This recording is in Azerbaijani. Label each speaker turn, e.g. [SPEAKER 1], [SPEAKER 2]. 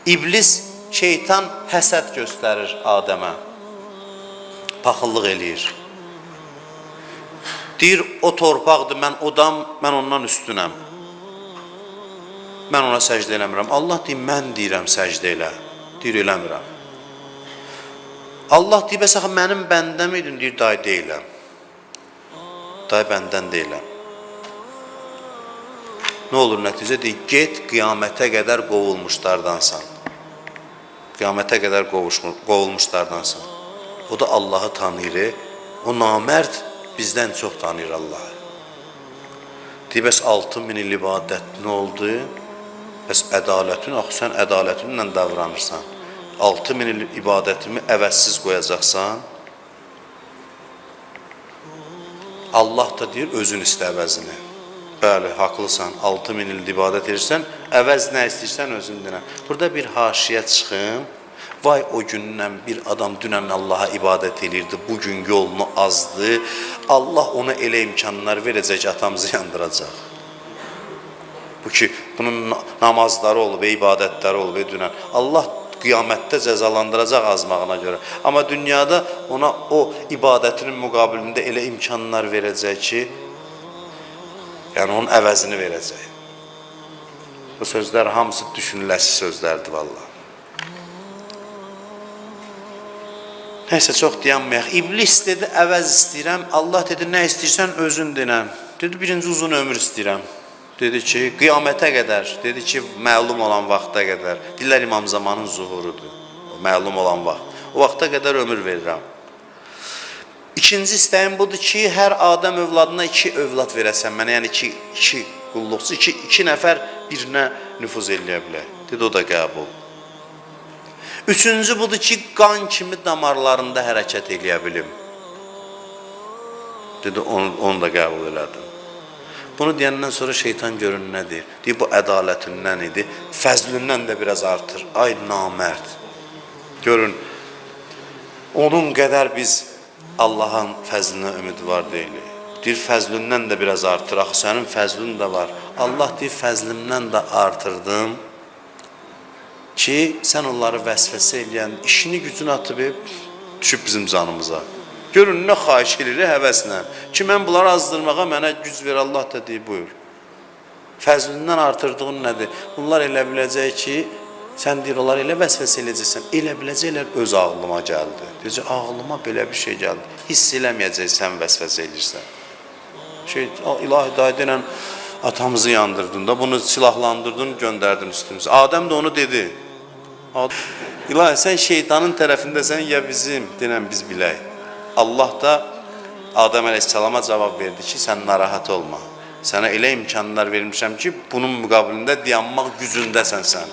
[SPEAKER 1] İblis, şeytan həsəd göstərir Adəmə. Paxıllıq eləyir. Deyir, o torpaqdır, mən odam, mən ondan üstünəm. Mən ona səcdə eləmirəm. Allah deyir, mən deyirəm səcdə elə. Deyir, eləmirəm. Allah deyir, bəs axı mənim bəndəm idin? Deyir, day deyiləm. Day bəndən deyiləm. Nə olur nəticə? Deyir, get qiyamətə qədər qovulmuşlardansan. Qiyamətə qədər qovulmuşlardansan. O da Allahı tanıyır. O namərd bizdən çox tanıyır Allahı. Deyir, bəs 6000 il ibadət nə oldu? Bəs ədalətin, axı sən ədalətinlə davranırsan. 6000 il ibadətimi əvəzsiz qoyacaqsan. Allah da deyir, özün istə əvəzini. Bəli, haqlısan, 6000 il ibadət edirsən, əvəz nə istəyirsən özün dinə. Burada bir haşiyə çıxım. Vay o gündən bir adam dünən Allaha ibadət elirdi, bu gün yolunu azdı. Allah ona elə imkanlar verəcək ki, atamızı yandıracaq. Bu ki, bunun namazları olub, ibadətləri olub dünən. Allah qiyamətdə cəzalandıracaq azmağına görə. Amma dünyada ona o ibadətinin müqabilində elə imkanlar verəcək ki, yəni onun əvəzini verəcək. Bu sözlər hamısı düşünüləsi sözlərdir vallah. Nəysə, çox dayanmayaq. İblis dedi, əvəz istəyirəm. Allah dedi, nə istəyirsən özün dinən. Dedi, birinci uzun ömür istəyirəm. Dedi ki, qiyamətə qədər. Dedi ki, məlum olan vaxta qədər. Deyirlər, İmam Zamanın zuhurudur. O, məlum olan vaxt. O vaxta qədər ömür verirəm. İkinci istəyim budur ki, hər Adəm övladına iki övlad verəsən mənə, yəni iki qulluqçu, iki nəfər birinə nüfuz eləyə bilər. Dedi, o da qəbul. Üçüncü budur ki, qan kimi damarlarında hərəkət eləyə bilim. Dedi, onu da qəbul elədim. Bunu deyəndən sonra şeytan görün nə deyir? Deyir, bu ədalətindən idi, fəzlindən də biraz artır. Ay namərd. Görün, onun qədər biz Allahın fəzlinə ümidvar deyilik. Deyir, fəzlindən də biraz artır. Axı, sənin fəzlin də var. Allah deyir, fəzlimdən də artırdım ki, sən onları vəsvəsə eləyən, işini gücünü atıb düşüb bizim canımıza. Görün, nə xahiş edir həvəslə ki, mən bunları azdırmağa mənə güc ver, Allah da deyir, buyur. Fəzlindən artırdığın nədir? Bunlar elə biləcək ki, sən deyir, onlar elə vəsvəsə eləyəcəksən, elə biləcəklər öz ağlıma gəldi. Deyəcək, ağlıma belə bir şey gəldi. Hiss eləməyəcək, sən vəsvəsə eləyirsən. Şey, ilahi dayı denən atamızı yandırdın da, bunu silahlandırdın, göndərdin üstümüzə. Adəm də onu dedi. İlahi, sən şeytanın tərəfindəsən ya bizim, denən biz bilək. Allah da Adəm əleyhissalama cavab verdi ki, sən narahat olma. Sənə elə imkanlar vermişəm ki, bunun müqabilində dayanmaq gücündəsən sən.